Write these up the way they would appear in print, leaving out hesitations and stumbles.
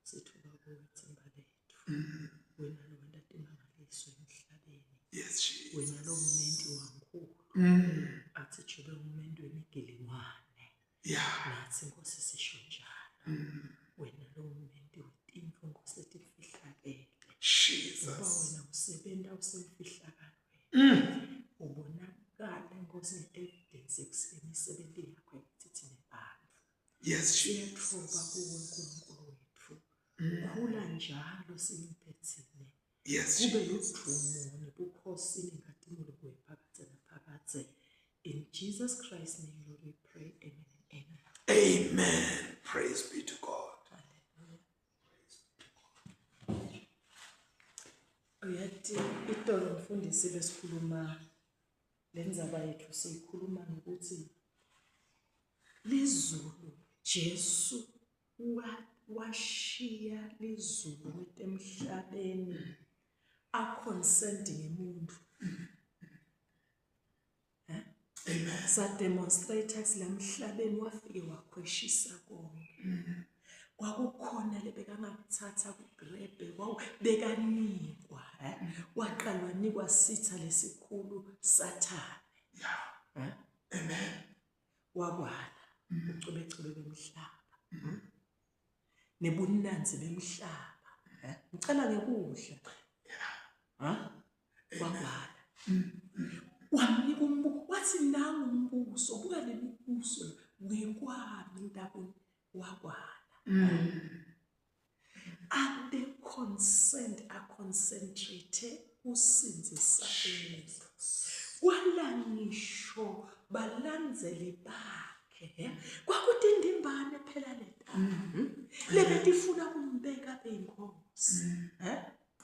Sithoba kuwe themba lethu. Wena lo wenta timangaliso emhlabeni. Yes, Jesus. Wena lo mmenti wankulu. Athi Jobe ummenti wemigilingwane. Yeah. Nathi Nkosi sisho njalo. Wena lo mmenti wetintfo Nkosi letifihlakele. Jesus. Ngoba wena usebenta usemfihlakalweni. Ubonakala Nkosi nge-evidence emisebenti yakho yokuthi thine bantfu. Yes, Siyatfoba kuwe Nkulunkulu wetfu. Khula njalo simiphe tsine. Yes, Kube Jesus. ludvumo nebukhosi nenkhatimulo kuwe phakadze naphakadze. In Jesus Christ's name, Lord, we pray. Amen and amen. Amen. Praise be to God. Hallelujah. Uyathi itolo mfundisi besikhuluma le ndzaba yethu siyikhuluma ngokuthi lizulu Jesu washiya lizulu wetemhlabeni aconsent ngemuntu. Amen. Sa-demonstrate lamhlabeni wafike wakhweshisa konke. Kwakukhona lebekangakuthatha kugrebe bekanikwa waqala wanikwa sitha lesikhulu Sathane. Yeah. Amen. Wakwala ucwebecwebe bemhlaba. Nebunanzi bemhlaba. Ngicela ngekudla. Ha? Wakwala. Wamnika umbuso, wathi nangu umbuso, buka leli buso ngekwami ntaboni wakwala. Abe consent, aconcentrate kusindzisa umuntu. Kwala ngisho balandzeli bakhe. Kwakutindimbane phela leta. Lebetifuna kumbeka beyinkosi.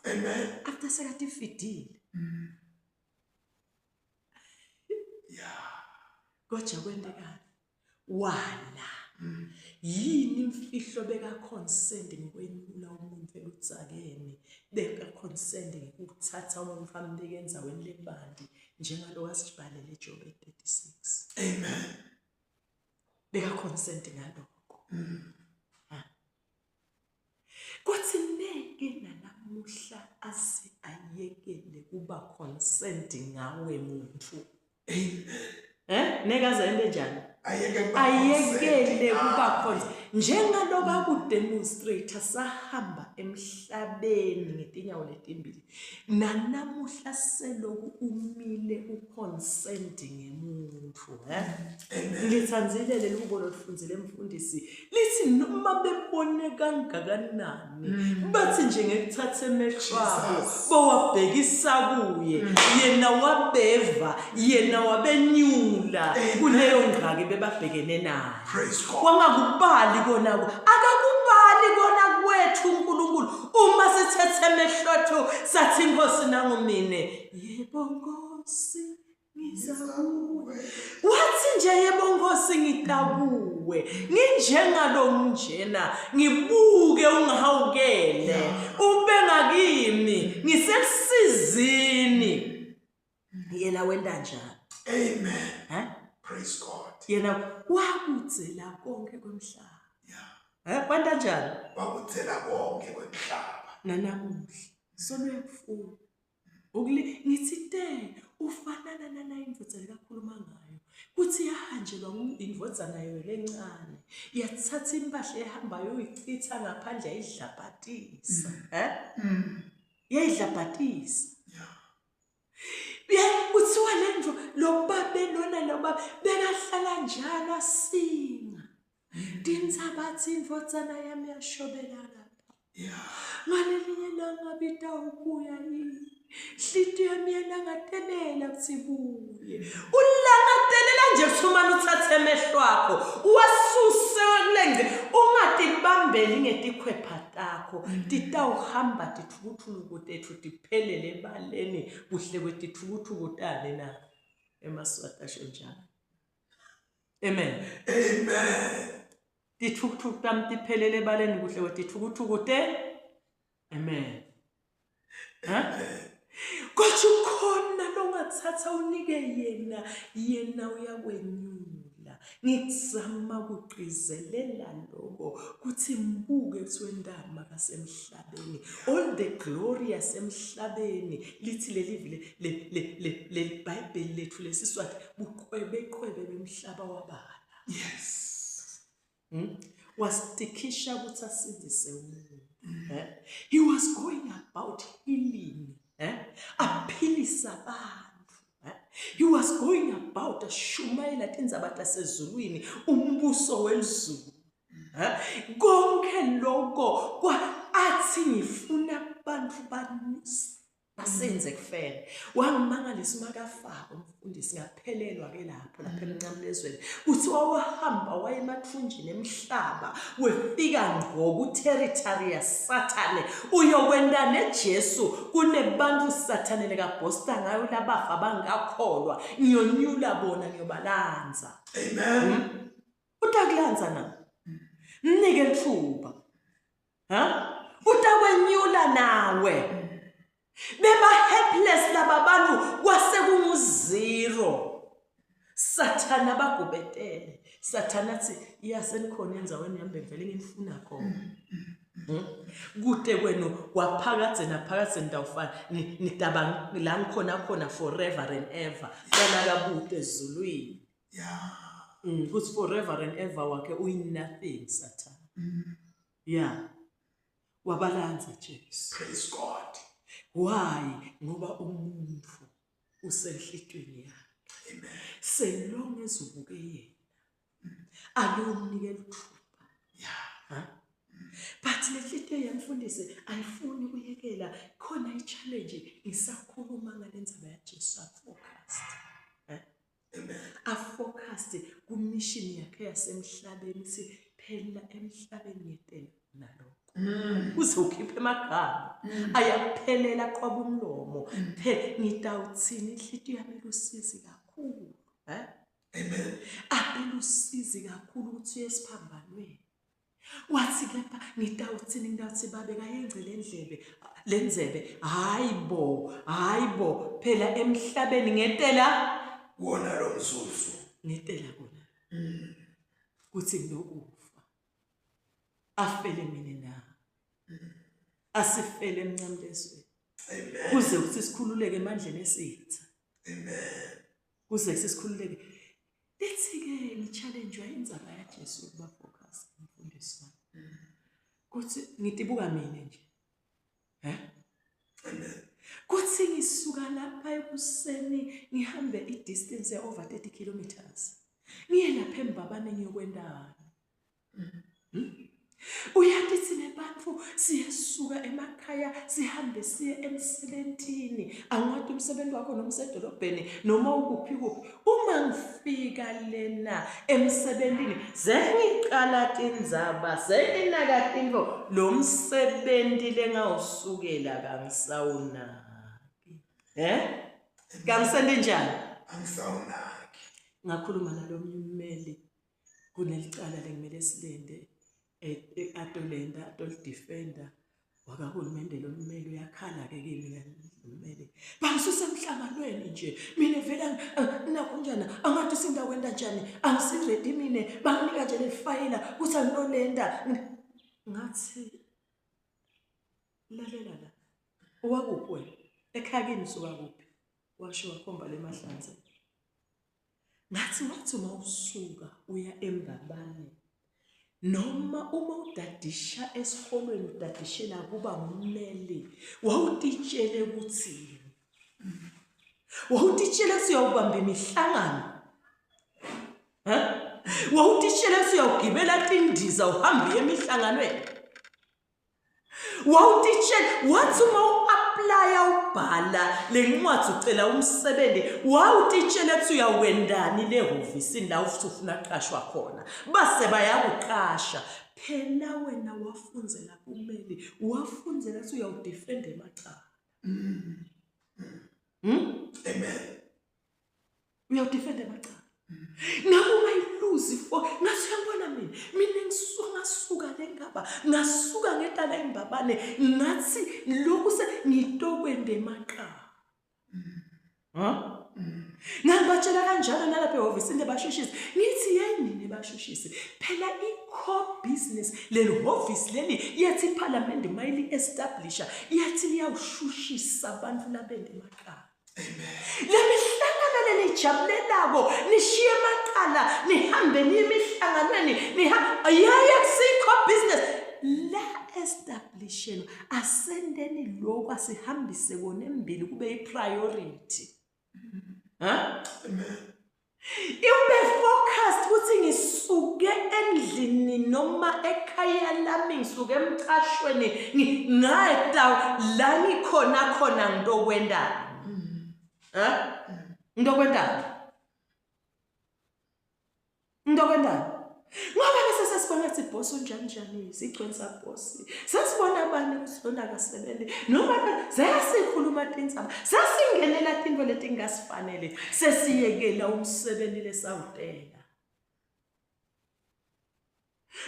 Amen. After sekatifidile. Yeah. Kodwa kwentekani? Wala. Yini imfihlo beka consent ngokwenyula umuntu eludzakeni, beka consent ngokuthatha umuntu ambeke endzaweni lebanti njengalo wasibhalele Jobe 36. Amen. Beka consent ngalokho. Kuthi neke nanamuhla aze ayekele kuba consent ngawe muntu. Amen. Neke aze ente njani? Ayeke kuba Ayekele consent kuba ngawe. consent. Njengaloba kudemonstrate sahamba emhlabeni ngetinyawo letimbili. Nanamuhla seloku umile uconsent ngemuntu, Amen. Ngithandzile leli hubo lolufundzile mfundisi lithi noma bebone kangakanani bathi nje ngekuthatha emehlo abo Jesus. bawabhekisa kuye yena wabeva yena wabenyula kuleyo ngxaki bebabhekene nayo. Praise God. Wangakubali kona akakubali kona kwethu uNkulunkulu uma sithethe emehlo ethu sathi inkosi nangu mine yebo Nkosi ngiza kuwe. Wathi nje yebo Nkosi ngitakuwe nginjengalo nginjena ngibuke ungihawukele ube ngakimi ngisekusizini. Yena wenta njani? Amen. Eh? Praise God. Yena wakudzela konke kwemhlaba. Yeah. Wenta njani? Wakudzela konke kwemhlaba. Nanamuhla solo uyakufuna. Ngithi te ufanana nana indvodza lekakhuluma ngayo kuthi yahanjelwa indvodzana yayo lencane yathatha impahla ehamba yoyichitha ngaphandle yayidlabhatisa. Yayidlabhatisa. Yeah. Kuthiwa le ndlu lo babe lona lo babe bekahlala njalo asinga. Tintsabathi indvodzana yami yashobela lapha. Yeah. Ngalelinye ilanga bitawubuya yini? Nhliziyo yami iyalangatelela ukuthi ibuye. Ulangatelela nje ukuthi umane uthathe emehlo akho uwasuse kule ngci ungatibambeli ngetikhwepha takho titawuhamba tithukuthuku tethu tiphelele ebaleni kuhle kwetithukuthuku tani na emaSwati asho njalo. Amen. Amen. Tithukuthuku tami tiphelele ebaleni kuhle kwetithukuthuku te. Amen. Ha? Kodwa ukhona longathatha unike yena, yena uyakwenyula. Ngikuzama kugcizelela lokho kuthi mbuke kuthi wendama. basemhlabeni, all the glory yasemhlabeni. Lithi leli le Bible lethu lesiswati buqwebeqwebe bemhlaba wabala. Yes. Wastikisha ukuthi asindise umuntu. He was going about healing, aphilisa abantu. He was going about ashumayela tindzaba tasezulwini, umbuso welizulu. Konke lokho kwa athi ngifuna abantu basenze kufela. Wangimangalisa umakafaka umfundisi, ngaphelelwa ke lapho lapha emnqamlezweni. Kuthiwa wahamba waye emathunjini emhlaba, wefika ngqo ku-territory yaSathane, uyokwenda neJesu. Kunebantu Sathane lekabhosta ngayo labafa bangakholwa, ngiyonyula bona ngiyobalanza. Amen. Utakulanza na? Mnike lithuba. Ha? Utakwenyula nawe. Beba helpless laba bantu kwase kungu-zero. Sathana bagubetele. Sathana athi yasenikhona endzaweni yami bengivele ngifuna khona. Kude kwenu kwaphakadze naphakadze nitawufana nitaba la ngikhona khona forever and ever. Kana kabude ezulwini. Yeah. Kuthi forever and ever wakhe uyi nothing Sathana. Yeah. Wabalanza Jesu. Praise God. Why? Ngoba umuntu usenhlitweni yakhe. Amen. Selonge ezubuke yena. Ake umnike lithuba. Yeah. Ha? But le nhliziyo yemfundisi ayifuni ukuyekela. Khona i-challenge ngisakhuluma ngale ndzaba yaJesu afocused. Amen. Afocused ku-mission yakhe yasemhlabeni, si phela emhlabeni ngiyetela nalokho. Uze ukhiphe emagama ayaphelela qwaba umlomo. Phe ngitawuthini inhliziyo yami ilusizi kakhulu. Amen. Abelusizi kakhulu ukuthi uye esiphambanweni. Wathi kepha ngitawuthini, ngitawuthi babe kayengce lendlebe lenzebe. Hayi bo, hayi bo, phela emhlabeni ngetela wona lo mzuzu. Ngetela kona. Kuthi nginokufa. Afele mina na. Asifele emnqamlezweni. Amen. Kuze ukuthi sikhululeke emandleni esitha. Amen. Kuze kuthi sikhululeke. Lithi-ke ngi-challenge indzaba yaJesu ukuba focus umfundisi wami. Kuthi ngitibuka mina nje. Amen. Kuthi ngisuka lapha ekuseni ngihambe i-distance ya over 30 kilometers. Ngiye lapha eMbabane ngiyokwendani. Uyathi thina bantu siyesuka emakhaya sihambe siye emsebentini. Angathi umsebenzi wakho noma usedolobheni noma ukuphi kuphi. Uma ngifika lena emsebentini sengiqala tindzaba senginaka tintfo lo msebenzi lengawusukela kangisawunaki. Kangisendi njani? Angisawunaki. Ngakhuluma nalomnye ummeli kunelicala lekumele silende atolenda atolidefenda wakahulumende lo mmeli uyakhala ke kimi ummeli bangisusa emhlanganweni nje mina vele nakho njani angathi singakwenda njani angisiredi mina banginika nje lefayela kuthi angilolenda. Ngathi lalela la, owakuphi wena ekhaya kini usuka kuphi? Washo wakhomba le mahlanze. Ngathi wathi uma usuka uya eMbabane noma uma udadisha esikolweni udadishela kuba ngummeli, wawutitshele ukuthi wawutitshele ukuthi uyawubamba imihlangano, wawutitshele ukuthi uyawugibela tindiza uhambe uye emihlanganweni, wawutitshele wathi uma u-aplaya ubhala le ncwadi ucela umsebenzi, wawutitshele ukuthi uyawendani le hhovisini la uthi ufuna kuqashwa khona, base bayakuqasha. Phela wena wafunzela kumeli, wafunzela ukuthi uyawudefenda emacala. Amen. Uyawudefenda emacala. Ngabe ungayiluzi for ngathi uyangibona mina, mina ngisuka ngasuka le ngaba, ngasuka ngetala eMbabane, ngathi lokhu se ngitokwenda emaqala. Ha? Ngangibatshela kanjalo nalapha ehhovisini lebashushisi. Ngithi yini nebashushisi? Phela i-core business leli hhovisi leli yathi iphalamende mayili-establisha yathi liyawushushisa abantu labende emaqala. Le mihlangano lenijabulelako nishiye emaqala nihambe niye emihlanganweni nihambe yaye kusiyi-core business la establishelwa asendeni lokhu asihambise kona embili kube i-priority ha ibe focused ukuthi ngisuke endlini noma ekhaya lami ngisuke emcashweni ngada la ngikhona khona ngitokwendani ha ngitokwendani Ntokwendaba. Ngoba bese sesibona ukuthi boss unjani njani sigcweni saboss. Sesibona abanye ukuthi lona akasebenzi noma sesikhuluma tindzaba. Sesingenela tintfo letingasifanele. Sesiyekela umsebenzi lesawutela.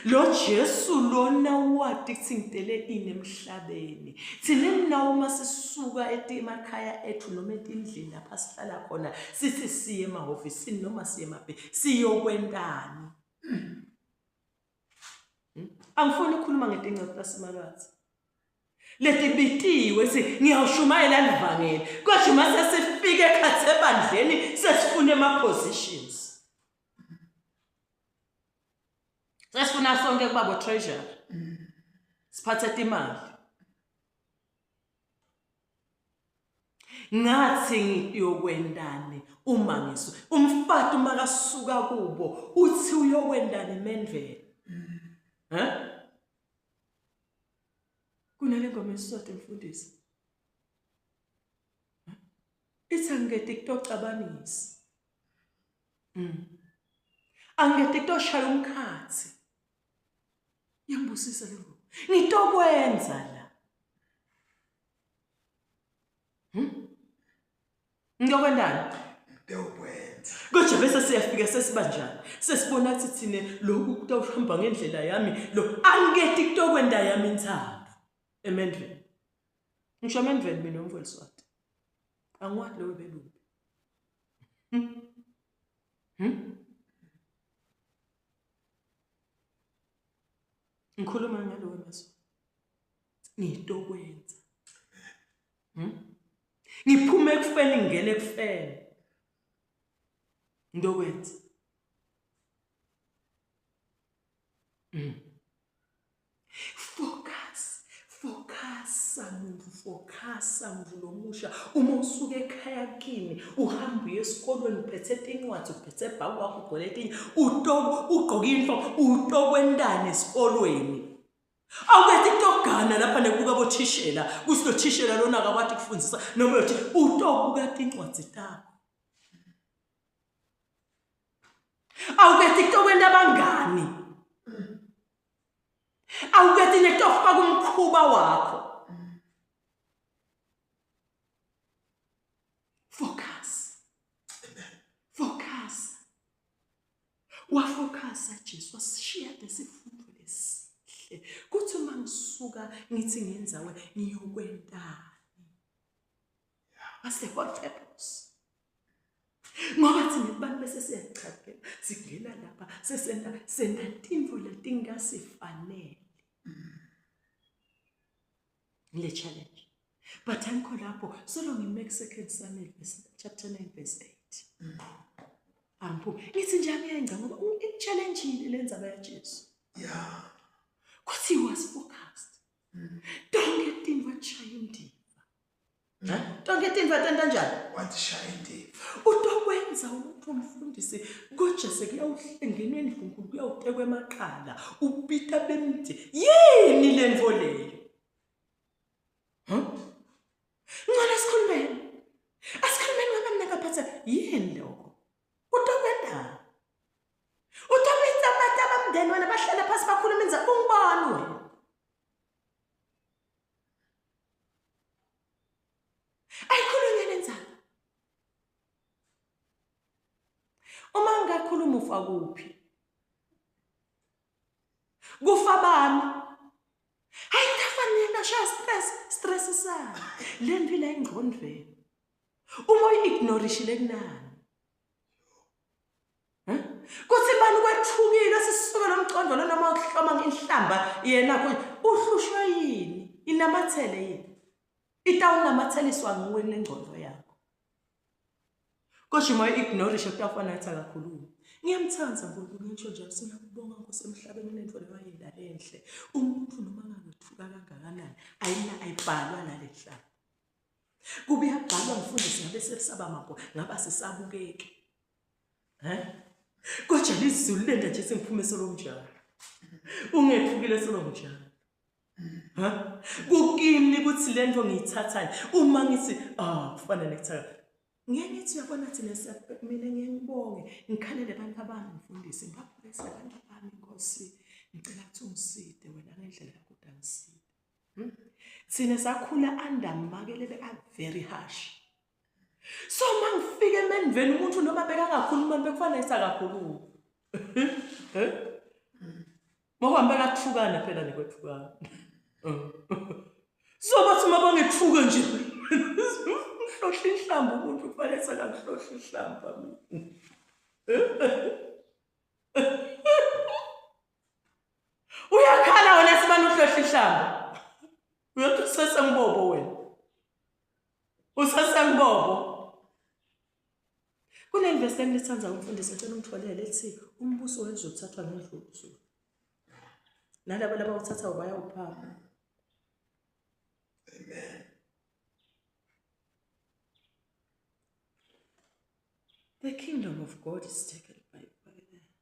Lo Jesu lona wati kutsi ngitele ini emhlabeni. Thina nawo uma sisuka emakhaya ethu noma etindlini lapha sihlala khona sithi siye emahhovisini noma siye emabhe siyokwentani. Hmm? Angifuni ukukhuluma ngetinceku taSimakadze. Letibitiwe si ngiyawushumayela livangeli. Kodwa uma sesifike ekhathi ebandleni sesifuna ema positions. Sesifuna sonke kuba bo treasury. Siphathe imali. Ngathi ngiyokwendani uma ngisu. Umfati uma kasuka kubo uthi uyokwendani emendveni. Ha? Kunale ngoma esisodwa mfundisi. Ithi angeke kutocabanisa. Mm. Angeke kutoshaya umkhathi. Yangibusisa le ngoma. Ngitokwenza la. Hmm? Ngiyokwendani? Ngitokwenza. Kodwa bese siyafika sesibanjani? Sesibona ukuthi thine lokhu kutawuhamba ngendlela yami lo angiketi kutokwenda yami inthando emendveni. Ngisho emendveni mina umfowethu. Angiwathi lowo belumbi. Hmm? Hmm? Ngikhuluma ngalowo mazwi. Ngitokwenza. Hmm? Ngiphume ekufeni ngingene ekufeni. Ngitokwenza. Mm. Focus, focus muntu, focus muntu lomusha. Uma usuka ekhaya kini, uhamba uye esikolweni uphethe tincwadi, uphethe ibhaku wakho ugqoke etinye, ugqoke uniform, utokwentani esikolweni. Awukethi kutogana lapha nekubuka bothishela, kuthi lo thishela lona akakwati kufundisa noma uyothi utobuka tincwadi takho. Awukethi kutokwenta abangani. Awukethi nekutofaka umkhuba wakho. Focus. Focus. Wafocusa Jesu wasishiya lesifundo lesihle. Kuthi uma ngisuka ngithi ngenzawe ngiyokwentani? What's the whole purpose? Ngoba thina abantu bese siyachakela singena lapha sesenta senta tintfo letingasifanele. Ngile challenge. But angikho lapho solo ngime second Samuel verse chapter 9 verse 8. Angiphu ngithi nje angiyenza ngoba i-challenge le ndzaba yaJesu. Yeah. Kuthi he was focused. Tonke tintfo atishaya indiva. Tonke tintfo atenta njani? Watishaya indiva. Utokwenza umuntu umfundisi kodwa sekuyawuhlengenwa endlunkulu kuyawutekwa emaqala ubita bemdi yini le nto leyo huh? Ngcono asikhulumeni asikhulumeni ngoba mina ngaphatha yini lokho utokwendani utobitsa abantu abamndeni wena bahlale phasi bakhuluma inza ungibani wena ayikhulunywe lenzaba uma ngingakhuluma ufa kuphi kufa bani hayi kafanele ngashaya stress stress sami le mpilo engqondweni. Uma uyi-ignorishile kunani? Kuthi bani kwethukile sisuke lo mcondo lo noma uhloma ngenhlamba yena uhlushwe yini? Inamathele yini? Itawunamatheliswa nguwe kule ngcondo yakho. Kodwa uma u-ignorishe kutawufana ngathi akakhulumi. Ngiyamthanda uNkulunkulu ngisho njalo singakubonga Nkosi emhlabeni unento leyo ayenda enhle. Umuntu noma angakwethuka kangakanani ayina ayibhalwa nale nhlamba. Kube yabhalwa mfundisi ngabe sesaba mabho ngaba sisabukeki. He? Kodwa lizulu lenda nje sengiphume solonjalo. Ungethukile solonjalo. Ha? Kukimi ukuthi lento ngiyithathani uma ngithi ah kufana nekuthaka. Ngeke ngithi uyabona thina mina ngeke ngibonge ngikhalele abantu abami mfundisi ngibaphulise abantu abami Nkosi ngicela ukuthi ungiside wena ngendlela yakho udangiside. Hmm? Thina sakhula under makele be are very harsh. So mangifika emendveni umuntu noma bekangakhuluma bekufanele sakakhuluma. Eh? Ngoba bekathukana phela nekwethukana. So bathi uma bangethuka nje ngihlohla inhlamba umuntu kufanele sekakuhlohla inhlamba mina. Uyakhala wena sibani uhlohla inhlamba. Uyothi usesengibobo wena. Usesengibobo. Kuleli vesi engilithanda umfundisi ngicela ungitholele ethi umbuso wezwe uthathwa ngendluzula. Nalabo labawuthathayo bayawuphapha. Amen. The kingdom of God is taken by violence.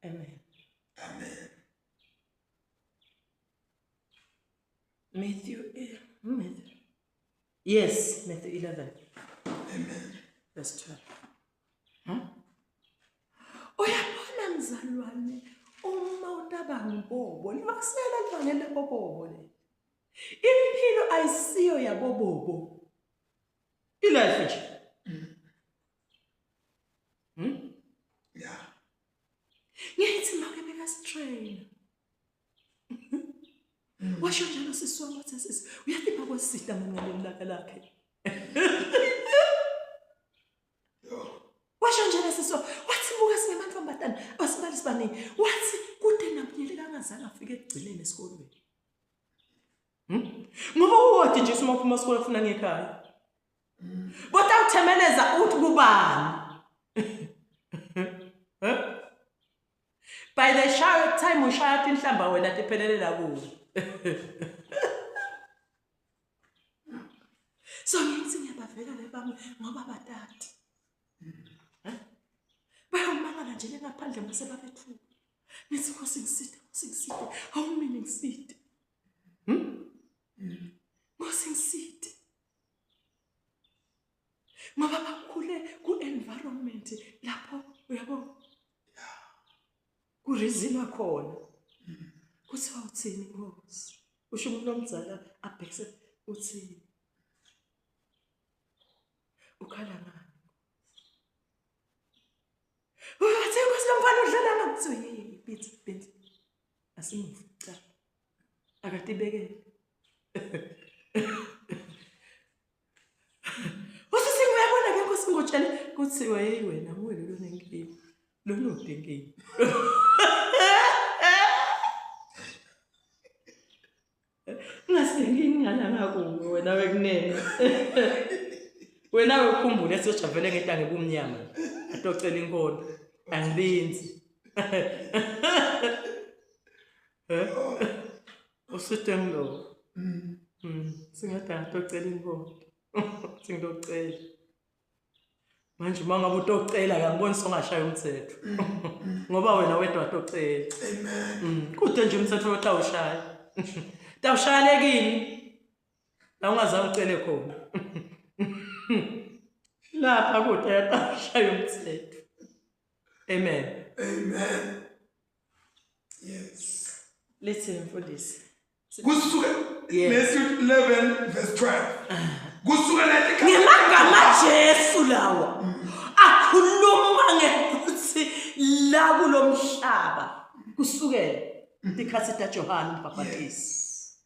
Amen. Amen. Matthew, eh, Matthew. Yes, Matthew 11. Amen. Verse 12. Hmm? Uyabona mzalwane uma utaba ngibobo libakusela livangeli labobobo le. Impilo ayisiyo yabobobo. Ilife nje. Hmm? Yeah. Ngithi make bekastrain. Washo njalo sisi wami wathi sisi uyathi bakwesita mina ngelaka lakhe. Washo njalo sisi wami wathi buka singemantombazane abasibali sibaningi wathi kude namunye kangazange afike ekugcineni esikolweni. Hmm? Ngoba uwodi nje uma uphuma esikolweni ufuna ngekhaya. Kodwa uthemeleza uthi kubani? By the shower time ushaya inhlamba wena tiphelelela kuwe. So ngithi ngiyabavela le bami ngoba batati. Bayomangala nje lengaphandle mase babethuka. Ngithi Nkosi ngiside, Nkosi ngiside. Hawu mina ngiside. Hmm? Nkosi ngiside. Ngoba bakhule ku-environment lapho uyabo kurizinwa khona. Kuthiwa uthini Nkosi? Usho umuntu omdala abhekise uthini? Ukhala ngani? Uthi Nkosi lo mfana udlala ngakuthiwa yini? Bithi bithi. Asimuve cha. Akatibekele. Usisi uyabona ke Nkosi ngotshele kuthiwa hey wena nguwe lo lonenkinga. Lona udinkinga. Ungasidingi ingane angakuwe wena wekunene. Wena ukhumbule siyojavele ngetange kumnyama. Atocela inkolo. Angibinzi. Eh? Usuthe ngilo. Singada atocela inkolo. Singidocela. Manje uma ngabe utocela kangiboni songashaya umthetho. Ngoba wena wedwa tocela. Amen. Kude nje umthetho otawushaya. Tawushaya lekini. La ungazange ucele khona. Lapha kude tawushaya umthetho. Amen. Amen. Yes. Lithi mfundisi. Kusuke Yes. Matthew 11 verse 12. Kusukela etikhathini Ngemagama Jesu lawa. Akhuluma Kusukela tikhatsi taJohane umbhabhatisi.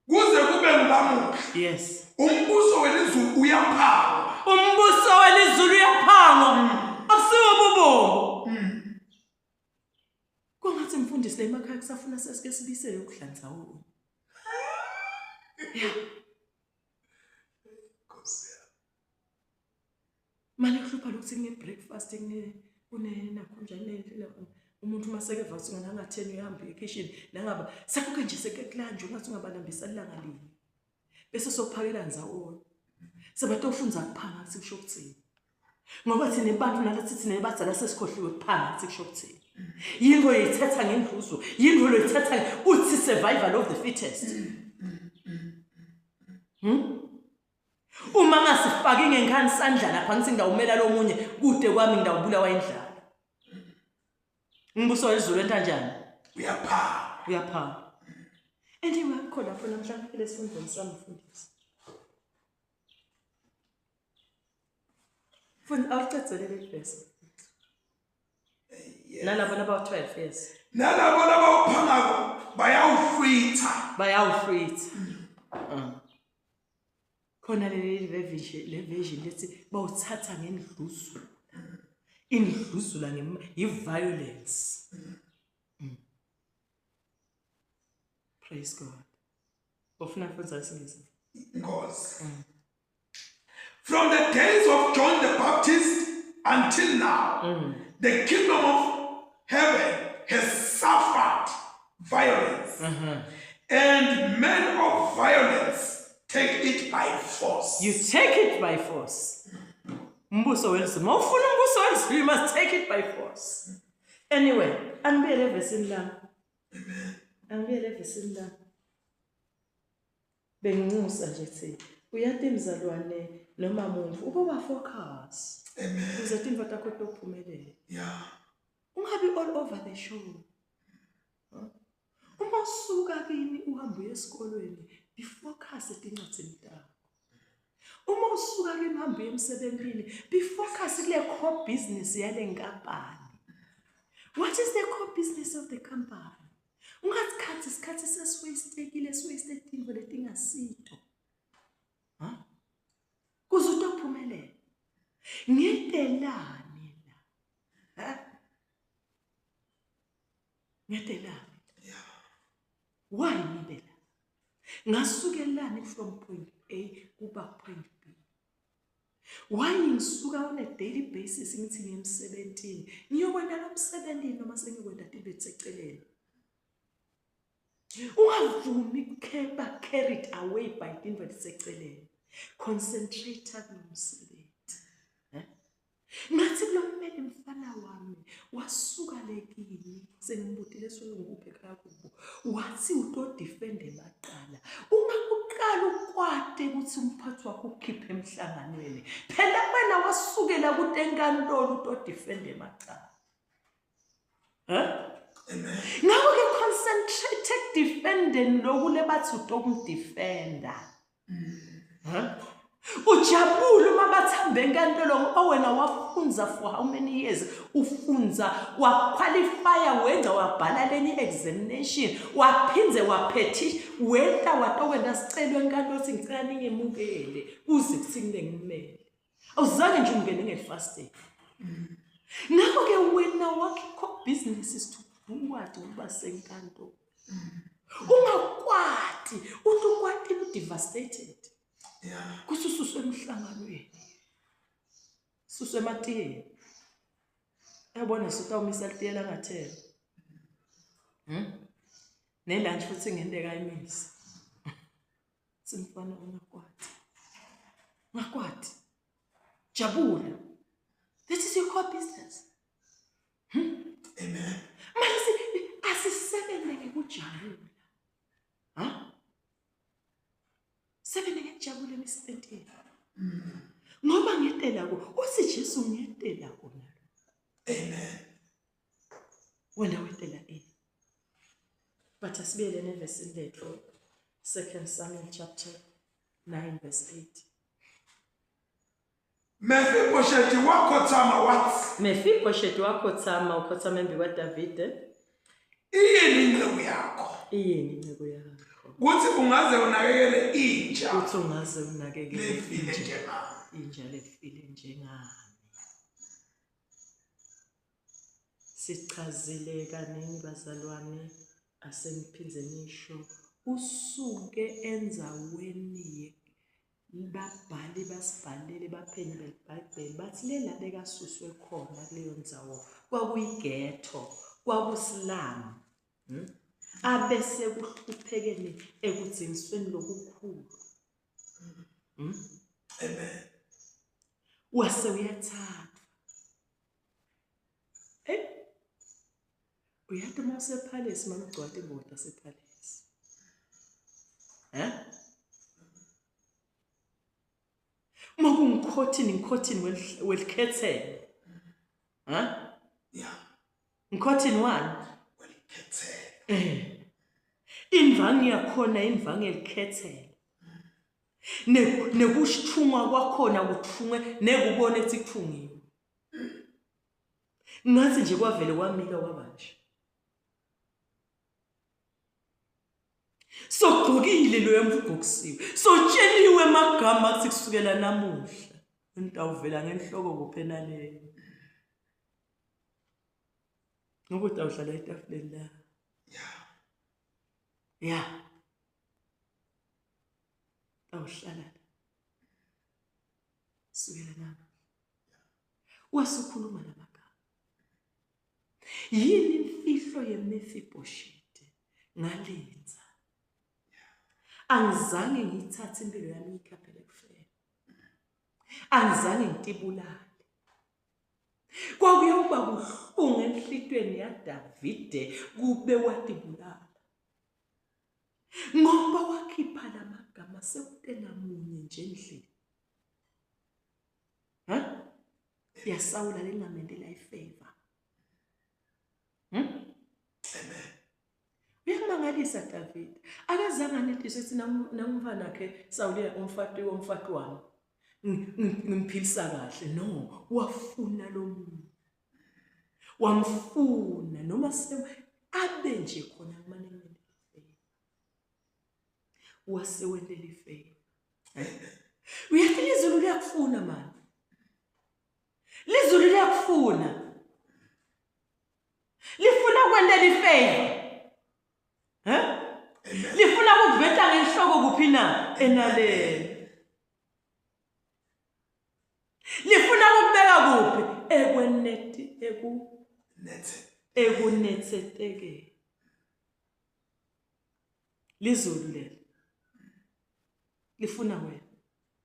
Kuze kube ngulamuhla. Yes. Umbuso welizulu uyaphangwa. Umbuso welizulu uyaphangwa. Akusiwo bubongo. Kungathi mfundisi la emakhaya kusafuna sesike sibisele ukudla ndzawonye. Yeah. Nkosi yami. Mane kuhlupha lokuthi kune breakfast kune kune nakho njani umuntu uma seke vathi ngangatheni uyahamba ekhishini nangaba sekuke nje seke kulanjwe ngathi ungabalambisa ilanga linye bese sophakela ndzawonye sebatofunza kuphanga kuthi kusho ukuthini ngoba thina abantu nalathi thina abadala sesikhohliwe kuphanga kuthi kusho ukuthini yinto yithetha ngendluzo yinto loyithetha uthi survival of the fittest Uma ngasifaki ngenkani isandla lapha ngithi ngidawumela lomunye kude kwami ngidawubulawa indlala. Umbuso wezulu enta njani? Uyaphanga. Uyaphanga. And ingakho lapho namhlanje phela esifundweni sami mfundisi. Mfundisi awucedzele le verse. Nalabo laba 12 yes. Nalabo labawuphangako bayawuhlwitha. Bayawuhlwitha. Khona leli version le version lethi bawuthatha ngendluzula. Indluzula yi-violence. Praise God. Ufuna kufunza isingisi? Nkosi. From the days of John the Baptist until now, the kingdom of heaven has suffered violence. And men of violence take it by force. You take it by force. Umbuso welizulu. Mawufuna umbuso welizulu, you must take it by force. Anyway, angibuyele evesini lami. Angibuyele evesini lami. Benginxusa nje thi uyati mzalwane noma muntu uboba focus. Amen. Ukuze tintfo takho tophumelela. Yeah. Ungabi all over the show. Uma usuka kini uhambe uye esikolweni, be focus etincwadzini takho. Uma usuka kini uhambe uye emsebentini, be focus kule core business yale nkampani. What is the core business of the company? Ungasikhathi isikhathi sesiwastekile, siwaste tintfo letingasito. Ha? Kuze utophumelela. Ngetelani la? Ha? Ngetelani? Why ngibe la? Ngasukelani from point A kuba point B? Why ngisuka on a daily basis ngithi ngiye emsebentini? Ngiyokwenta lo msebenzi noma sengiyokwenta tinto eziseceleni. Ungavumi kuba carried away by tinto eziseceleni. Concentrate kulo msebenzi. Ngathi kulo mmeli mfana wami wasuka lekini sengimbutile sengikuphi ekhaya kubo wathi utodefend emaqala ungakuqala ukwate ukuthi umphathi wakho ukhiphe emhlanganweni phela wena wasukela kude enkantolo utodefend emacala. Ngakho-ke concentrate ekudefendeni loku lebathi utokumdefenda. Ujabule uma bathambe enkantolo ngoba wena wafunza for how many years ufunza waqualifya wenza wabhala lenye examination waphindze waphethisha wenta watokwenta sicelo enkantolo ukuthi ngicela ningemukele kuze kuthi kube ngimele. Awuzange nje ungene ngefasting. Ngakho-ke wena wakho business is to do what ukuba senkantolo. Ungakwati, uthi ukwatile udevastated. Yeah. Kuthi ususwe emhlanganweni. Suswe ematiyeni. Yabona sutawumisa litiye langathela. Ne-lunch futhi ngenteka ayimisi. Simfana ungakwati. Ungakwati. Jabula. This is your core business. Amen. Manje asisebenze ngekujabula. Ha? Sebenze ngekujabula emisebenzini. Ngoba ngetela ko, uthi Jesu ngetela kona. Amen. Wena wetela ini? But asibuyele nevesini lethu 2 Samuel chapter 9 verse 8. Mefiboshethi wakhothama wathi Mefiboshethi wakhothama ukhothama embi kwaDavide. Iyini inceku yakho? Iyini inceku yakho? Kuthi ungaze unakekele inja. Kuthi ungaze unakekele lefile njengami. Inja lefile njengami. Sichazile kaningi bazalwane asengiphinde ngisho usuke enzaweni Babhali basibhalele baphenyi belibhayibheli bathi le la bekasuswe khona kuleyo ndzawo kwakuyigetho kwakusilamu hmm? Abese kuhluphekeni ekudzingisweni lokukhulu hmm? Amen. Wase uyathathwa. Hey, uyathi uma usephalesi mama ugcwate ingoda sephalesi eh uma kungikhothini ngikhothini welikhethelo ha Yeah. Ngikhothini wani? Welikhethelo. Eh. Indvangu yakhona indvangu elikhethelo. Nekushithungwa kwakhona kuthungwe nekubona ethi kuthungiwe. Ngathi nje kwavele kwamika kwaba nje. Sogqokile loya muntu ugqokisiwe. Sotsheliwe amagama athi kusukela namuhla. Ngitawuvela ngenhloko kuphi enaleni. Ngoba utawuhlala etafuleni la. Yeah. Yeah. Awuhlala la. Sukela namuhla. Wasukhuluma lamagama. Yini imfihlo yeMefibhoshete? Ngalenza. Angizange ngiyithathe impilo yami ngiyikhaphele ekufeni. Angizange ngitibulale. Kwakuyokuba buhlungu enhlitweni yaDavide kube watibulala. Ngoba wakhipha lamagama sekutena munye nje endlini. Ha? Yasawula lengamendela ifavor. Amen. Uyakumangalisa David. Akazange aneliswe ukuthi namfana wakhe Sawule umfati womfati wami. Ngimphilisa kahle. No, wafuna lo muntu. Wamfuna noma se abe nje khona kumane kumele. Wase wentela ifavor. Uyathi lizulu liyakufuna manje. Lizulu liyakufuna. Lifuna kwentela ifavor. Eh? Lifuna ukuveta ngenhloko kuphi na? Enaleni. Lifuna ukubeka kuphi? Ekweneti eku Nethe. Ekunetsetekeni. Lizulu leli. Lifuna wena.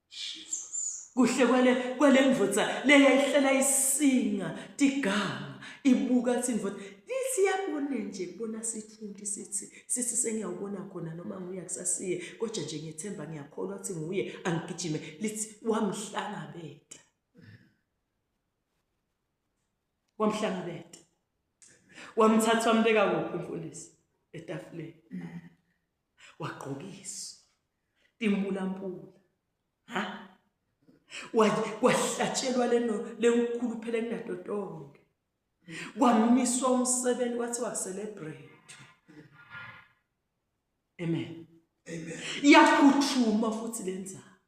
Jesus. Kuhle kwale kwalendvodza leyayihlela isinga tiganga ibuka athi indvodza lithi yabone nje kubona sithunti sithi sithi sengiyawubona khona noma nguye akusasiye kodwa nje ngiyethemba ngiyakholwa ukuthi nguye angigijime lithi wamhlangabeta wamhlangabeta wamthatha wambeka kuphi mfundisi etafuleni wagqokiswa timpulampula ha kwahlatshelwa leno lenkulu phela kunato tonke kwamiswa umsebenzi kwathiwa celebrate amen Amen. Iyaphuthuma futhi lenzaba.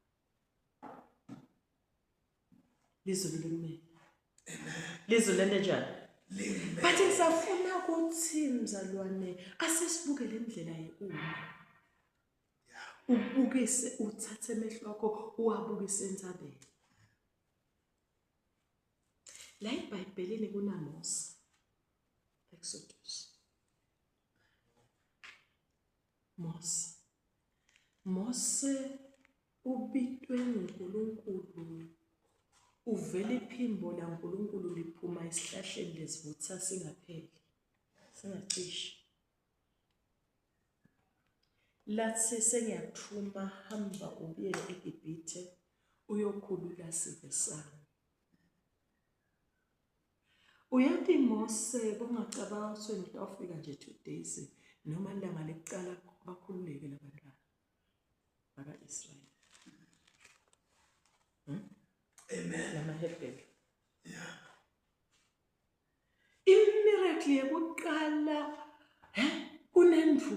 Lizulu limele. Lizulu lente njani? Limele. But ngisafuna ukuthi mzalwane asesibuke le ndlela yekuma. Ubukise uthathe amehlo akho uwabukise entsabeni. La eBhayibhelini kunaMose. Exodus. Mose. Mose ubitwe nguNkulunkulu uvela iphimbo laNkulunkulu liphuma esihlahleni lesivutha singapheli singacishi lathi sengiyakuthuma hamba ubuyele eGibhithe uyokhulula sive sami Uyati Mose bongacabanga ukuthi wena utawufika nje 2 days noma ilanga lekuqala bakhululeke labantwana baka-Israyeli. Amen. LamaHebheru. Yeah. Imiracle yokuqala he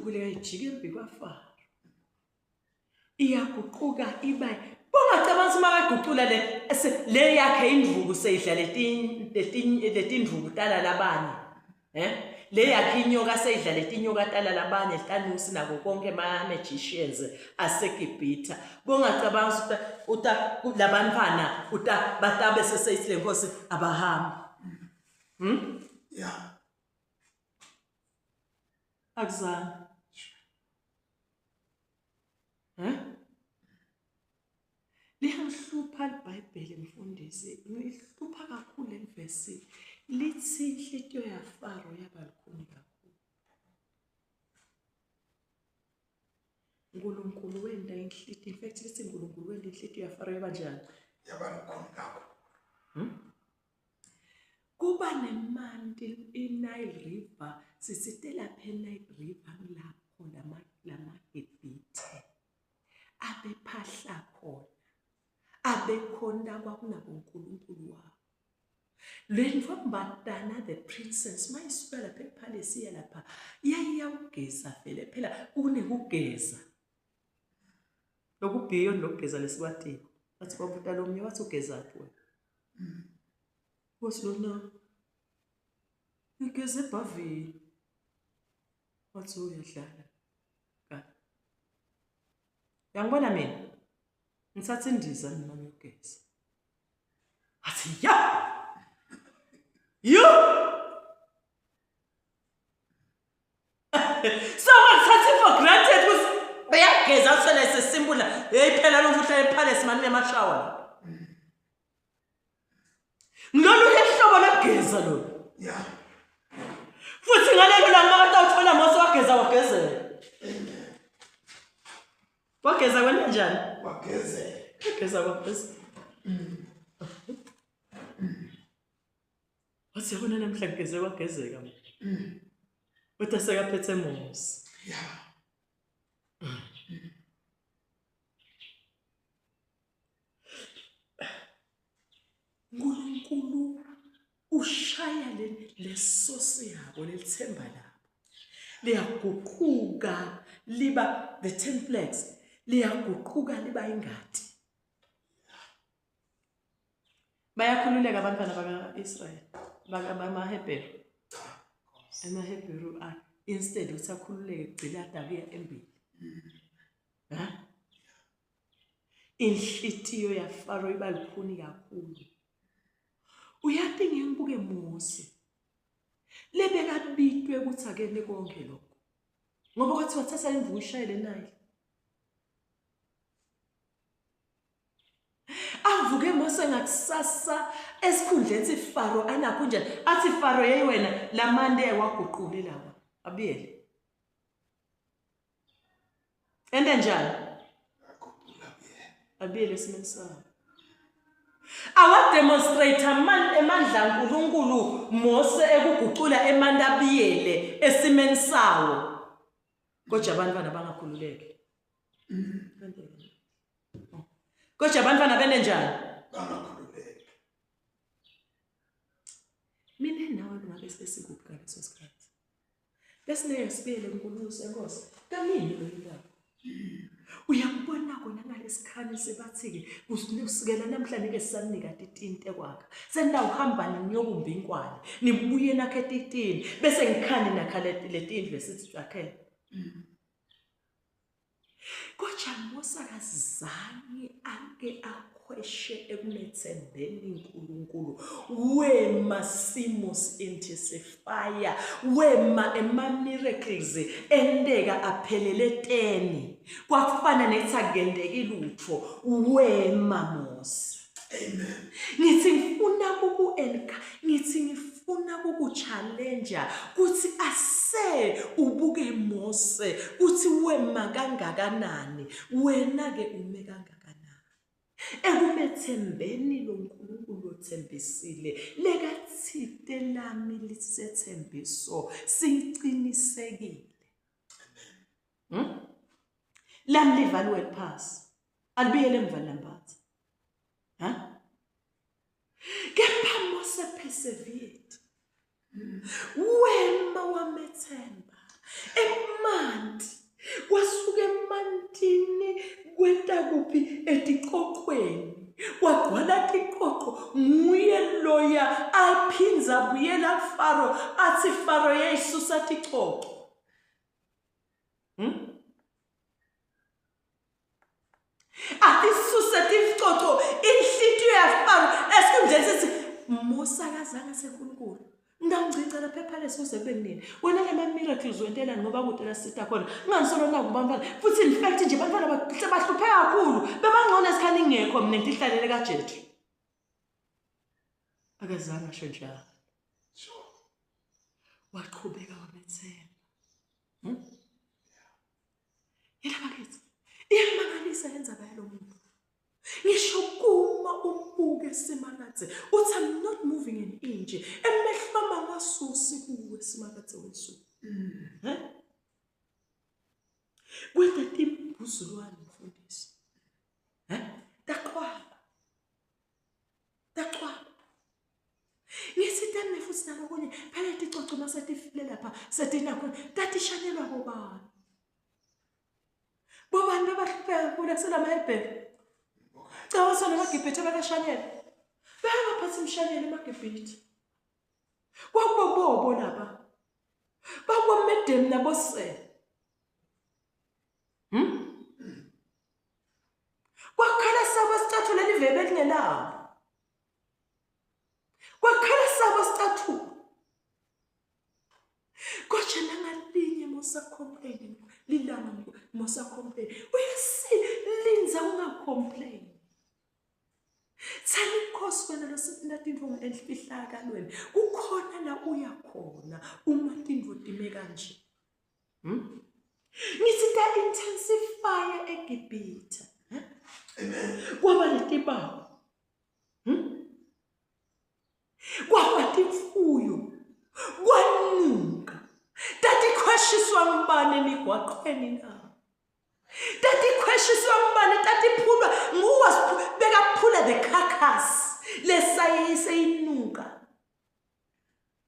Indvuku leyayijika embi kwaFaro iyaguquka iba bongacabanga ukuthi makagucula le le yakhe indvuku seyidla letindvuku tala labanye eh le yakhe inyoka seyidla letinyoka tala labanye tanusi nako konke ma magicians aseGibhitha bongacabanga ukuthi uta labantwana uta batabe seseyithi lenkosi abahambi Yeah. Akuzange. Eh? Liyangihlupha iBhayibheli mfundisi, ngihlupha kakhulu le vesi. Lithi inhlitiyo yaFaro yaba lukhuni kakhulu. uNkulunkulu wenda inhlitiyo, in fact lithi uNkulunkulu wenda inhlitiyo yaFaro yaba njani? Yaba lukhuni kakhulu. Kuba nemanti iNile River, sisite lapha eNile River ngilapho lamaGibhithe abephahla khona, abekhonta kwakunabonkulunkulu wabo. Le ntombazana the princess mayisuka lapha epalace iya lapha yayiyawugeza vele phela kunekugeza lokubhiyoni lokugeza lesikwatiko. Wathi kwabuta lomunye wathi ugezaphi wena? Wathi lona ngigeze ebhavini. Wathi uyadlala. Ka. Uyangibona mina? Ngithatha indiza mina ngiyogeza. Wathi ya. Yo! So wathatha for granted ukuthi uyageza uthole sesimbula. Hey phela lo mfutha epalace mani unemashawa. Ngilolu hlobo lokugeza lolu. Yeah. Futhi ngalelo langa makade awuthola Mose wageza wagezela. Wageza kwenta njani? Wagezela. Wageza wagezela. Wathi yabona namhla ngigeze kwagezeka. Kodwa sekaphethe Mose. Yeah. uNkulunkulu ushaya le lesosi yabo lelithemba labo liyaguquka liba the ten flags liyaguquka liba ingadi bayakhululeka abantwana baka-Israyeli bamaHebheru amaHebheru instead ukuthi akhululeke gcina adabuya embili ha Inhlitiyo yaFaro iba lukhuni kakhulu. Uyati ngibuke Mose. Lebekabitwe ukuthi akene konke lokho. Ngoba kwathi wathatha imvubu ishayele naye. Avuke Mose ngakusasa esikhundleni siFaro anakho njani? Athi Faro yeyi wena lamande waguqule lawa. Abuyele. Ente njani? Abuyele esimeni sawo. Awademonstrate amandla kaNkulunkulu Mose ekuguqula emanti abuyele esimeni sawo. Kodwa abantwana bangakhululeki. Kodwa abantwana bene njani? Bangakhululeki. Mina nawe ngabe sesikuphi ngaleso sikhathi? Besingeke sibuyele kuNkulunkulu senkosi. Kaningi lo indaba. Uyakubona kona ngalesikhani sebathi-ke kusukela namhla nike sisanika titinte kwakha. Senitawuhamba niyokumba inkwali, nibuye nakhe titini, bese ngikhani nakha letindlu esithi sakhele. Kodwa Mose akazange ake akhweshe ekumethembeni uNkulunkulu. Wema simo intensify, wema ema miracles enteka aphelele teni. Kwakufana nethi akendeki lutho. Wema Mose. Amen. Ngithi ngifuna kuku ngithi ngifuna kuku-challenge kuthi ase ubuke Mose kuthi wema kangakanani wena ke ume kangakanani ekumethembeni lo nkulunkulu othembisile lekathite lami lisethembiso siqinisekile. Lami livaliwe liphasi alibuyele emva lambatha. Ha? Kepha Mose persevered. Wema wamethemba. Emanti Logwala tiqoqo nguye loya aphindza abuyela kuFaro atsi Faro yayisusa ticoco. Atisuse ticoco inhlitiyo yaFaro esikhundleni sithi Musa akazange seNkulunkulu. Ngangigcina lapha ePalace kuze kube kunini. Wena lama miracles wentelani ngoba kude la sita khona. Ngangisolo naku bantwana. Futhi in fact nje bantwana bahlupheka kakhulu. Bebangcono esikhani ngekho mina ngihlalele kaJethu. Akazange asho njalo. Waqhubeka wamethemba. Yena bakithi. Iyamangalisa lenzaba yalomuntu. Ngisho kuma umbuke Simakadze uthi I'm not moving an inch. Emehlo ami awasusi kuwe Simakadze wezulu. Eh? Kwenta timbuzulwane mfundisi. Eh? Taqwaba. Taqwaba. Ngithi tami futhi nalokunye phela ticoco uma setifile lapha setinakho tatishanyelwa bobani. Bobani bebahlupheka kakhulu kuselamahebhelu? Cabanga sona amaGibhithe bekashanyela. Bengaphathi imishanyelo emaGibhithe. Kwakubobobo laba. Bakwamedemi nabosele. Kwakhala sabo sicathulo elivebe elingelabo. Kwakhala sabo sicathulo. Kodwa nangalinye musa complain lilanga musa complain. Uyasilinza unga complain. Thani inkosi wena losifuna tintfo enfihlakalweni. Kukhona la uya khona uma tintfo time kanje. Ngithi ta intensify eGibhithe. Amen. Kwaba netibawu. Kwafa timfuyo. Kwanuka. Tatikhweshiswa ngubani emigwaqweni na? Tatikhweshiswa ngubani tatiphulwa nguwa bekaphula the carcass lesayiseyinuka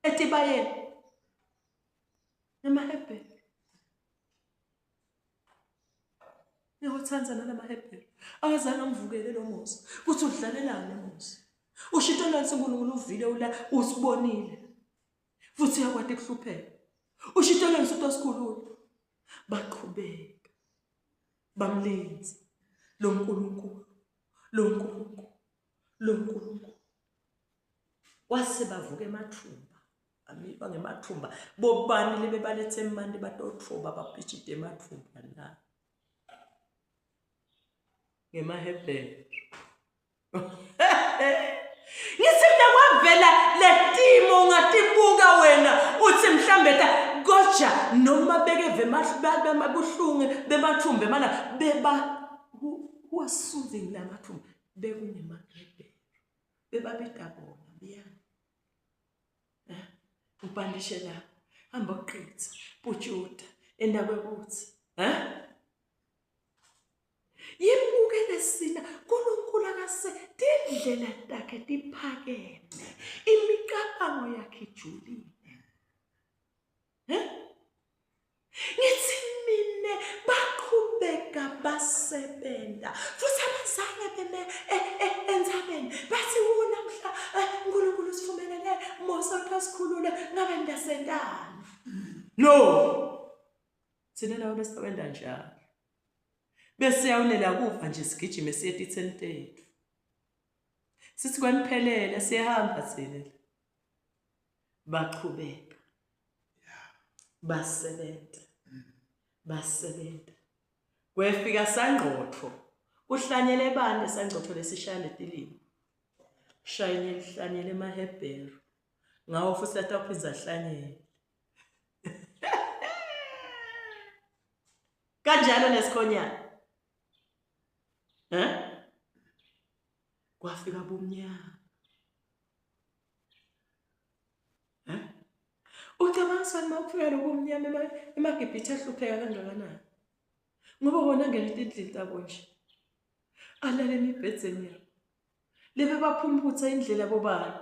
etibayeni emaHebheru. Ngiyakuthanda nalamaHebheru. Akazange amvukele lo Mose. Kuthi udlalelani Mose? Ushito nansi uNkulunkulu uvile ula usibonile. Futhi uyakwati kuhlupheka. Ushito nansi utosikhulula. Baqhubeka. Bamlinza lo Nkulunkulu. Lo Nkulunkulu. Lo Nkulunkulu. Kwase bavuka emathumba. Bamikwa ngemathumba. Bobani lebebalethe emanti batotfoba bapitshide emathumba na? NgemaHebheru. Ngithi mina kwavela letimo ungatibuka wena uthi mhlambe ta koja noma bekeve buhlungu bemathumba emana beba who are soothing lamathumba bekungemaHebheru bebabita bona biyani ubhandishe la hamba uqitha putshuta endakwekuthi eh yibuke lesina uNkulunkulu akase tindlela takhe tiphakeme imicabango yakhe ijulile eh Ngithi mina baqhubeka basebenza futhi abazange beme e, e, entsabeni bathi wona mhla eh, uNkulunkulu usivumelele Mose uthi asikhulule ngabe ndasentani no thina labo besewenda njalo besiyawunela kufa nje sigijime siye etitheni tethu sithi kwaniphelele siyahamba thina baqhubeka basebenza basebenza kwefika sangqotho kuhlanyele bani sangqotho lesishaya letilimo shayine lihlanyele emaHebheru ngawo futhi atawuphinza ahlanyele kanjalo nesikhonyana eh kwafika bumnyama Eh? Ucabanga sani uma kufika lokhu mnyama emaGibhithe ahlupheka kangakanani? Ngoba wona angena etindlini tabo nje. Alale emibhedzeni yabo. Lebe baphumputha indlela bobani?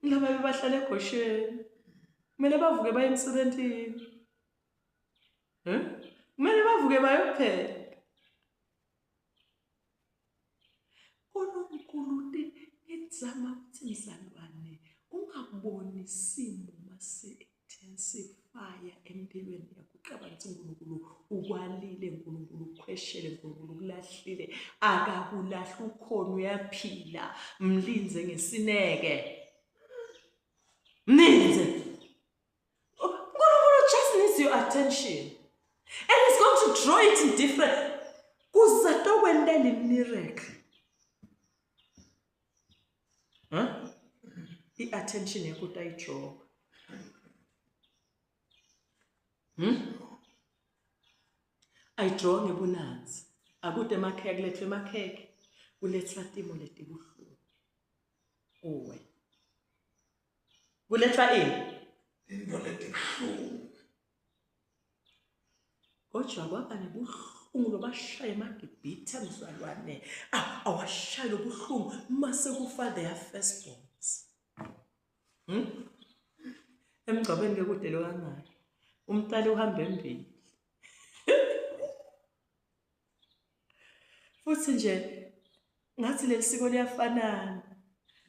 Laba bebahlala eGosheni. Kumele bavuke baye emsebenzini. Eh? Kumele bavuke bayopheka. Unkulunkulu. Ngizama ukuthi mzalwane ungaboni isimo masi-intensifya empilweni yakho ucabanga ukuthi uNkulunkulu ukwalile, uNkulunkulu ukhweshele, uNkulunkulu ukulahlile. Akakulahli ukhona uyaphila. Mlinze ngesineke. Mlinze. uNkulunkulu just needs your attention. And he's going to draw it in different. Kuzatokwentela i-miracle. Huh? I-attention yakho utayidraw. Ayidraw ngebunanzi. Akude emakheke kulethwe emakheke. Kulethwa timo letibuhlungu. Kuwe. Kulethwa ini? Into letibuhlungu. Kodwa kwaba nebuhlungu lobashaya emaGibhithe mzalwane. Awashaya lobuhlungu mase kufa their firstborns. Emgcwabeni ke kude lo kangaka. Umqali uhamba embili. Futhi nje ngathi leli siko liyafanana.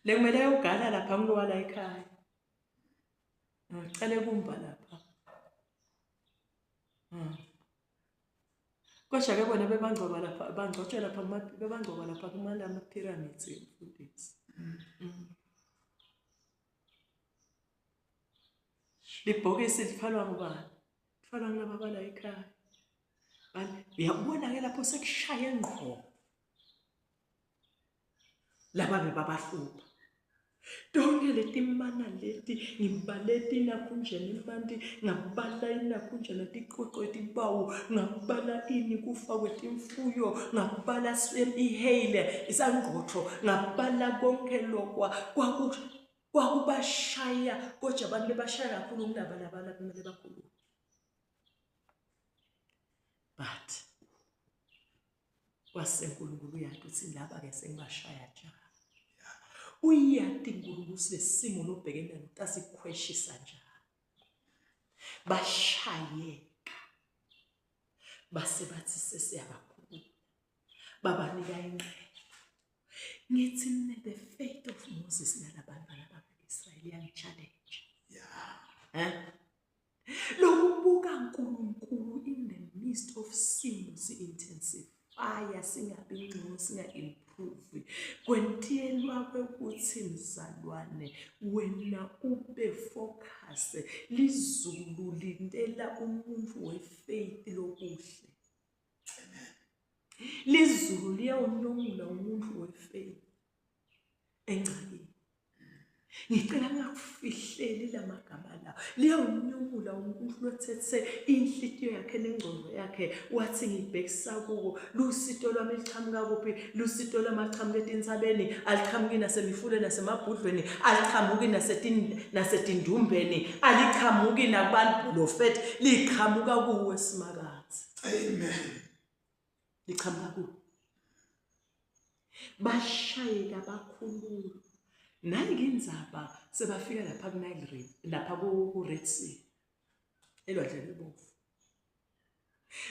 Lekumele ayogala lapha ngilowa la ekhaya. Ngicela kumba lapha. Kodwa ke bona bebangcoba lapha bangcotshwa lapha bebangcoba lapha kuma pyramids mfundisi. Libhokisi lithwalwa ngubani? Lithwalwa ngilaba bala ekhaya. Uyabona ke lapho sekushaye ngqo. Laba bebabahlupha. Tonke letimana leti ngibale tinakhunjena imanti ngabala inakhunjena ticoco etibawu ngabala ini kufa kwetimfuyo ngabala iheyile isangqotho ngabala konke lokwa kwaku kwakubashaya kodwa abantu bebashaya kakhulu kunaba labana kumele bakhulume but kwasenkulunkulu uyati ukuthi laba ke sengibashaya njani uyati uNkulunkulu silesimo lobhekene naso tasikhweshisa njani bashayeka base bathi sesiyabakhulula babanika inqela ngithi mina the faith of Moses nalabantwana baka-Israyeli yangi-challenge yeah. eh? Lokubuka uNkulunkulu in the midst of simo si-intensifya singabi ngcono singa-improve kwentiyelwa kwekuthi mzalwane wena ube focus lizulu lintela umuntu wefaith lokuhle lizulu liyawunyomula umuntu wefaith engxakini ngicela ngingakufihleli la magama la liyawunyumula umuntu lothethe inhlitiyo yakhe nengcondo yakhe wathi ngibhekisa kuko lusito lwami liqhamuka kuphi lusito lwami aliqhamuka etintsabeni aliqhamuki nasemifuleni nasemabhudlweni aliqhamuki nasetindumbeni aliqhamuki nakubantu profet liqhamuka kuwe simakadze amen liqhamuka kuwe bashayeka bakhululwa nani ngindzaba sebafika lapha ku-Nile River lapha ku-Red Sea elwandle lwebomvu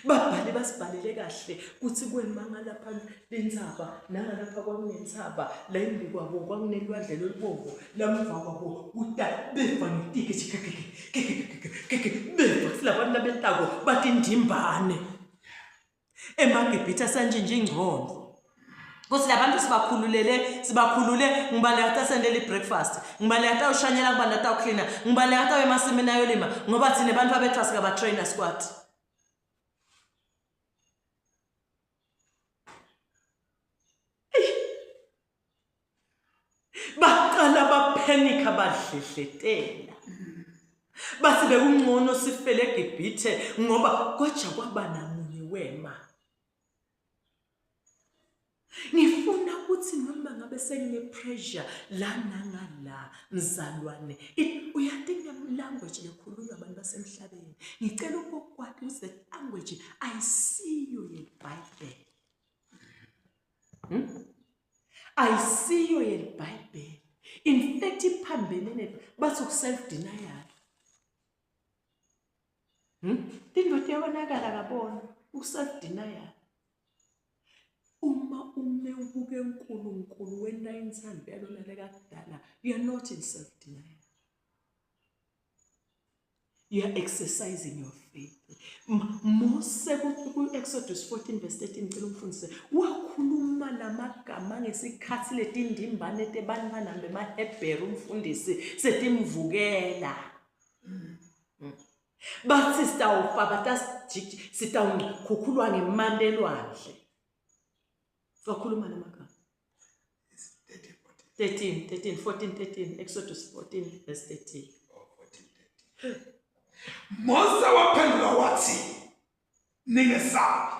babhale basibhalele kahle kuthi kwema ngalapha lentsaba nangalapha kwakunentsaba la embi kwabo kwakunelwandle lolubomvu lamuva kwabo kuta beva ngetike beva silabantu labentako batindimbane emaGibhithe asantshintsha ingcondo kuthi labantu sibakhululele sibakhulule ngibani leyata sendele i-breakfast ngibani leyata ushanyela ngibani leyata uklina ngibani leyata emasimini ayolima ngoba thina abantu abethu asikabatrainer squad baqala baphenika badledletela bathi bekungcono sifele eGibhithe ngoba koja kwaba namunye wema ngifuna ukuthi noma ngabe sengine-pressure la nangala mzalwane uyati language lekhulunywa abantu basemhlabeni ngicela ukukwati ukuthi the language ayisiyo yebhayibheli Ayisiyo yelibhayibheli in fact iphambene ne bathi uku-self denial Indoda iyabonakala kabona uku-self denial. Uma ume ubuke uNkulunkulu wenta inthando yalona lekakudala, you are not in self denial. You are exercising your faith. Mose ku-Exodus 14 verse 13 ngicela umfundise wakhuluma lamagama ngesikhathi letindimbane tebantwana bemaHebheru umfundisi setimvukela. Mm. Bathi sitawufa batasijiji sitawukhukhulwa ngemanti elwandle. Wakhuluma lamagama. 13 13 14 13 Exodus 14 verse 13. Mose waphendula wathi ningesabi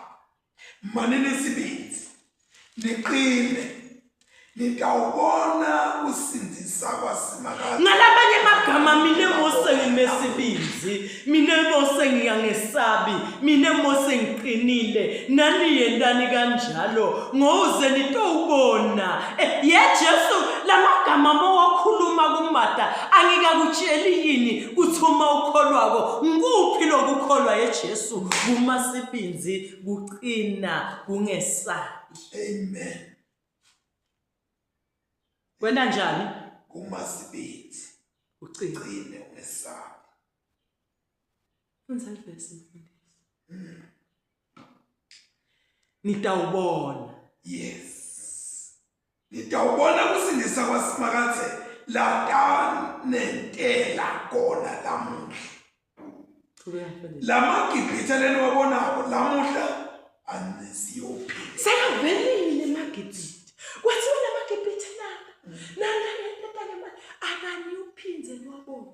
manini isibindi niqine nitawubona kusindisa kwasimakade Ngalamanye amagama mina Mose nginesibindi, mina Mose ngiyangesabi, mina Mose ngiqinile, nani yentani kanjalo ngoze nitowubona. Eh, ye Jesu lamagama mowakhuluma kuMarta angikakutsheli yini kuthi uma ukholwako ngikuphi lokukholwa ye Jesu kuma sibindzi kuqina kungesabi. Amen. Kwenta njani? Kuma sibindzi. Uqine. Uqine ungesabi. Fundza ivesi mfundisi. Nitawubona. Yes. Nitawubona kusindisa kwaSimakadze latanentela kona lamuhla. Qhubeka mfundisi. LamaGibhithe leniwabonako lamuhla anisiyophila. Sekavelile emaGibhithe. Kwathiwa lamaGibhithe nana. Nana lento manje akaniuphindze niwabone.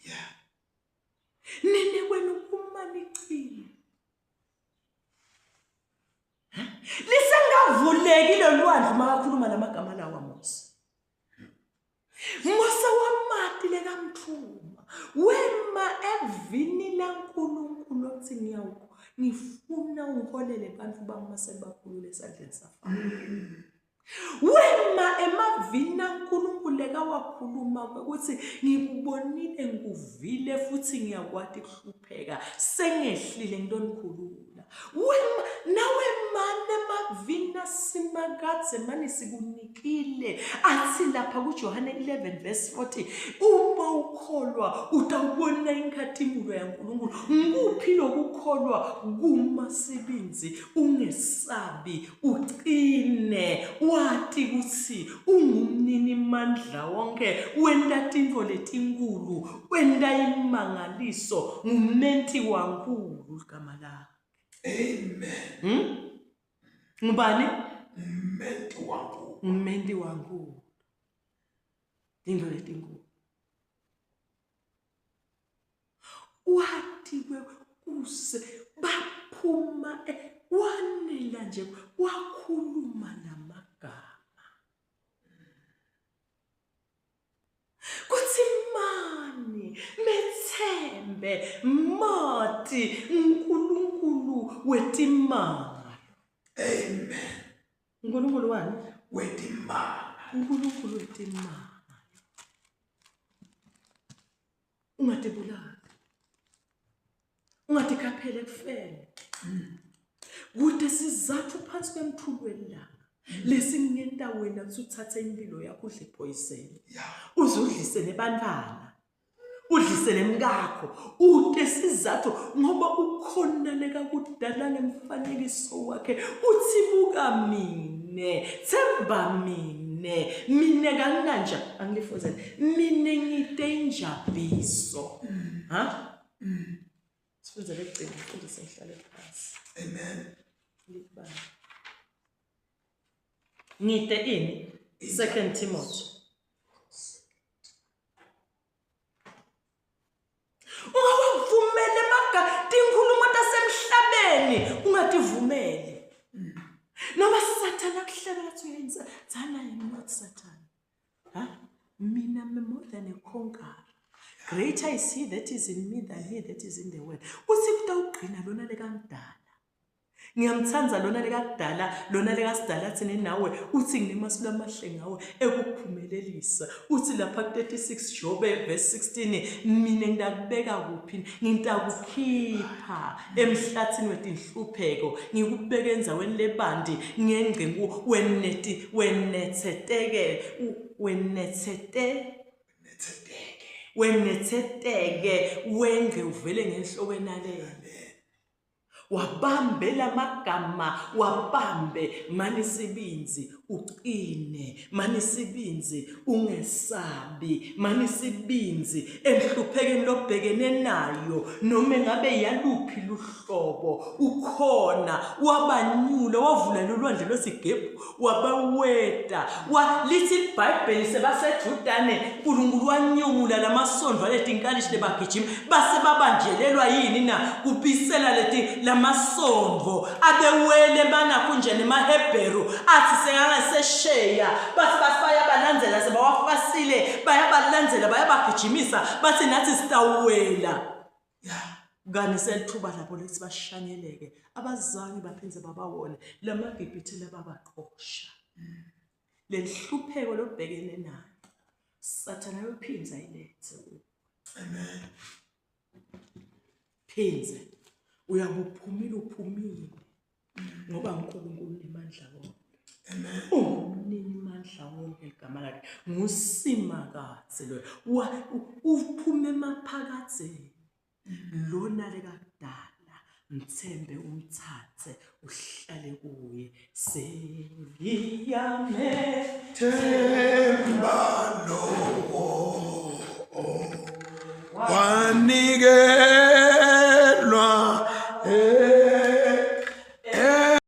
Yeah. Nine kwenu kuma nicine. Lisengavuleki lolwandle makakhuluma lamagama lawa Mose. Mose wamati lekamthuma wema evini laNkulunkulu wathi ngiyawukho ngifuna ungiholele abantu bami masebakhulule esandleni saFaro. Wema emavini aNkulunkulu lekawakhuluma ukuthi ngikubonile ngikuvile futhi ngiyakwati kuhlupheka sengehlile ngitonikhulula. Wema nawe mane emavini asimakadze mane sikunikile athi lapha kuJohane 11 verse 40 uma ukholwa utawubona inkhatimulo yaNkulunkulu. Ngikuphi lokukholwa kuma sibindzi ungesabi ucine wati kutsi ungumnini mandla wonke wenta tintfo letinkulu wenta imangaliso ngumenti wankulu ligama lakhe Amen. Ngubani Ngumenti wankulu. Ngumenti wankulu tintfo letinkulu Wathi kuse baphuma e, wanela nje wakhuluma lamagama kuthi mani methembe mati uNkulunkulu wetimangalo Amen. uNkulunkulu wani Wetimanga. uNkulunkulu wetimangalo ungatibulali ungatikhapheli ekufeni kude sizathu phansi kwemthulu welanga lesingenta wena ukuthi uthathe impilo yakho udle poison uze udlise nebantwana udlise nemkakho ude sizathu ngoba ukhona lekakudala ngemfanekiso wakhe uthi buka mina themba mina mina kanginanja angilifunzele mina ngite injabiso ha sifunzele ekugcina mfundisi ngihlale phansi Amen. Libala. ngite ini second Timothy ungawavumeli emaga tinkhulumo tasemhlabeni ungativumeli noma sathane akuhlebela athi uyenza thana I am not satan ha mina I'm more than a conqueror greater is he that is in me than he that is in the world uthi kutawugcina lona lekamdala. Ngiyamthanda lona lekakudala, lona lekasidala thina nawe, uthi nginemasu lamahle ngawe ekukuphumelelisa. Uthi lapha ku-36 Jobe verse 16, mina ngidakubeka kuphi? Ngitakukhipha emhlathini wetinhlupheko, ngikubeke endzaweni lebandi ngengcengu weneti wenetheteke wenethete Netheteke. Wenetheteke wengce uvele ngenhloko enaleni. Wabambe lamagama, wabambe mani sibindzi uqine, mani sibindzi ungesabi, mani sibindzi enhluphekeni lobhekene nayo noma ngabe yaluphi luhlobo ukhona wabanyula wavula lolwandle lwesigebhu wabaweta wa lithi iBhayibheli sebaseJordane uNkulunkulu wanyumula lamasondvo aletinkalishi lebagijima base babanjelelwa yini na kubisela leti lamasondvo abewele banakho nje nemaHebheru athi sekangasesheya bathi bathi bayabalandzela sebawafasile bayabalandzela bayabagijimisa bathi nathi sitawuwela Kani selithuba labo lethi bashanyeleke abazange baphinde babawone lamagibhithe lababaqosha. Lenhlupheko lobhekene nayo Sathane ayophinza ayilethe kuwe. Amen. Phinze uyabuphumile uphumile. ngoba uNkulunkulu unemandla wonke. Amen. Umnini mandla wonke igama lakhe nguSimakadze loyo. Uphume emaphakadzeni. Lona lekakudala mthembe umthathe uhlale kuye. Sengiyamethemba.